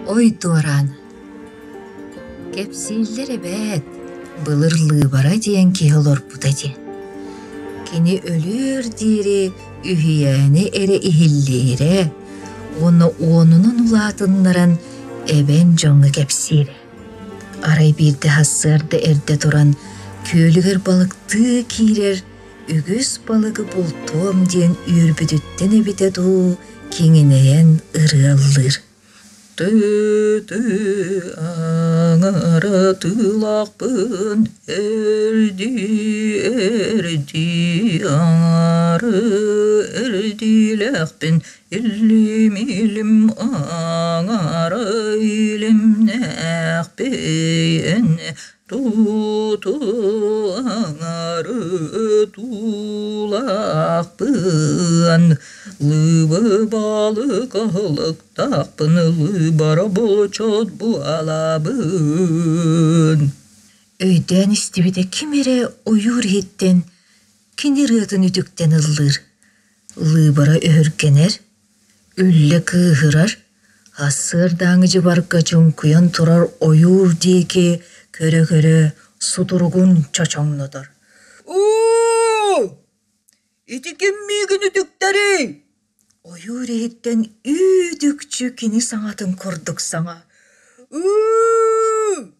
Ой дуораан Кэпсииллэр эбээт, былыр Лыыбара диэн киһи олорбута диэн. Кини өлүөр диэри үһүйээни эрэ иһиллиирэ уонна уонунан улаатыннаран эбэн дьоҥҥо кэпсиирэ. Арай биирдэ сарсыарда эрдэ туран күөлүгэр балыктыы киирэр үгүс балыгы бултуом диэн үөрбүтүттэн эбитэ дуу киҥинэйэн ырыаллыыр. Тыы-тыы аҥара тыылаахпын эрдии-эрдии аҥары эрдиилээхпин илим-илим аҥара илимнээхпин Ту-ту аҥары туулаахпын, лыбы балык аһылыктаахпын, лыбара болчот буолабын. Өйдөөн истибитэ ким эрэ ойуур иһиттэн кини ырыатын үтүктэн ыллыыр. Лыыбара өһүргэнэр, үллэ кыыһырар, Сарсыардааҥы дьыбарга чуҥкуйан турар ойуур диэки көрө-көрө сутуругун чочоҥнотор: «Уу! Ити ким миигин үтүктэрий?» Ойуур иһиттэн үүт-үкчү кини саҥатын курдук саҥа: «Уу!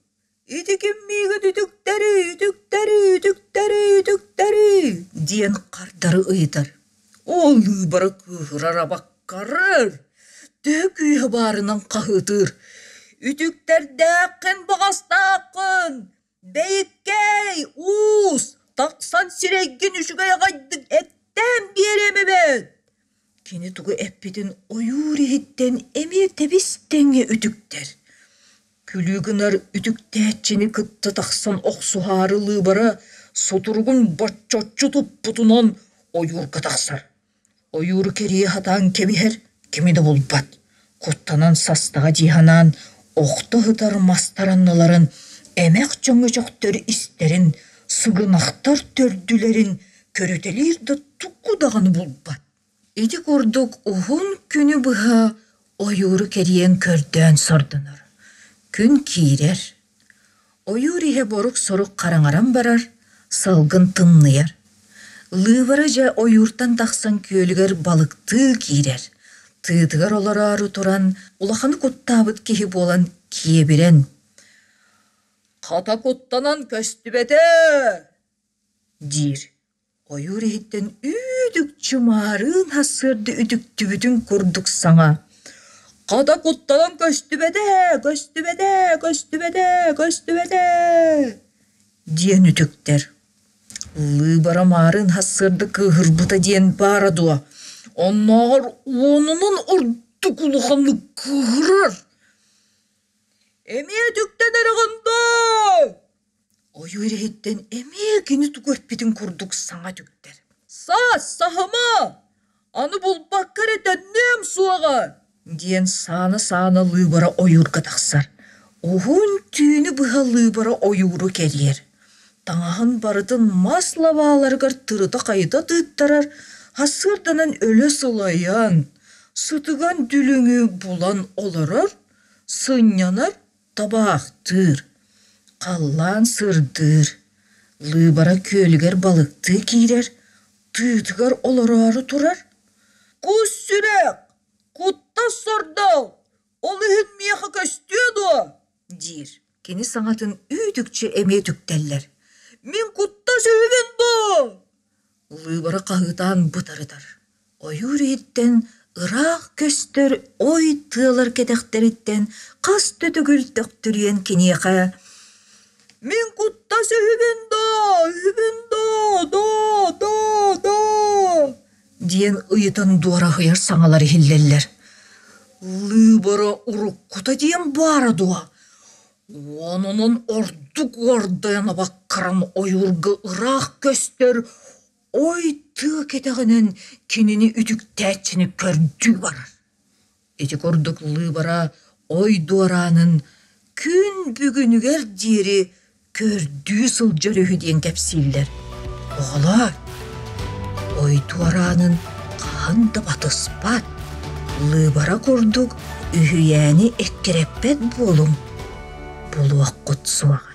Ити ким миигин үтүктэрий, үтүктэрий, үтүктэрий, үтүктэрий?» диэн хардары ыйытар. Ол ыыбара кыыһырар абаккарар, төһө күүһэ баарынан хаһыытыыр: «Үтүктэрдээххин баҕастааххын, бэйиккэй, уус, тахсан сирэйгин үчүгэй аҕайдык эттээн биэриэм эбээт!» Кини тугу эппитин ойуур иһиттэн эмиэ тэбис-тэҥҥэ үтүктэр. Күлүү гынар үтүктээччини кытта тахсан охсуһаары лыыбара сутуругун боччоччу туппутунан ойуурга тахсар. Ойууру кэрийэ сатаан кэбиһэр, кими да булбат. Куттанан састаҕа дии санаан, охто сытар мастар анныларын, эмэх чөҥөчөхтөр истэрин, сыгынахтар төрдүлэрин көрүтэлиир да тугу даҕаны булбат. Ити курдук уһун күнү быһа ойууру кэрийэн көрдөөн сордонор. Күн киирэр. Ойуур иһэ борук-сорук хараҥаран барар, салгын тымныйар. Лыыбара дьэ ойууртан тахсан күөлүгэр балыктыы киирэр. Тыытыгар олороору туран улаханы куттаабыт киһи буолан киэбирэн: «Хата куттанан көстүбэтэ!» диир. Ойуур иһиттэн үүт-үкчү маарыын сарсыарда үтүктүбүтүн курдук саҥа: «Хата куттанан көстүбэтэ, көстүбэтэ, көстүбэтэ, көстүбэтэ!» диэн үтүктэр. Лыыбара маарыын сарсыарда кыыһырбыта диэн баара дуо, оннооҕор уонунан ордук улаханнык кыыһырар. «Эмиэ үтүктэн эрэҕин доо!» Ойуур иһиттэн эмиэ кини тугу эппитин курдук саҥа түктэр: «Саас, саһыма! Аны булбакка эрэ төннүөм суоҕа!» диэн саана-саана лыыбара ойуурга тахсар. Уһун түүнү быһа лыыбара ойууру кэрийэр. Таҥаһын барытын мас лабааларыгар тырыта-хайыта тыыттарар, сарсыарданан өлө сылайан, сытыган дүлүҥү булан олорор, сынньанар Табаахтыыр, халлаан сырдыыр, лыыбара күөлүгэр балыктыы киирэр, тыытыгар олороору турар: «Кус сүрэх, куттас сордоох, ол иһин миэхэ көстүө дуо?» диир. Кини саҥатын үүт-үкчү эмиэ үтүктэллэр: «Мин куттас үһүбүн дуо?» Лыыбара хаһыытаан бытарытар. Ойуур иһиттэн ыраах көстөр ой тыалар кэтэхтэриттэн хас да төгүл төхтүрүйэн киниэхэ «Мин куттас үһүбүн доо, үһүбүн доо, доо, доо, доо» диэн ыйытан дуораһыйар саҥалар иһиллэллэр. Лыыбара уруккута диэн баара дуо? Уонунан ордук уордайан абаккаран ойуурга ыраах көстөр ой тыа кэтэҕинэн кинини үтүктээччини көрдүү барар. Ити курдук лыыбара ой дуораанын күн бүгүнүгэр диэри көрдүү сылдьар үһү диэн кэпсииллэр. Оҕолоор, ой дуораанын хаһан да батыспат, лыыбара курдук Үһүйээни эккирэппэт буолуҥ, булуоххут суоҕа.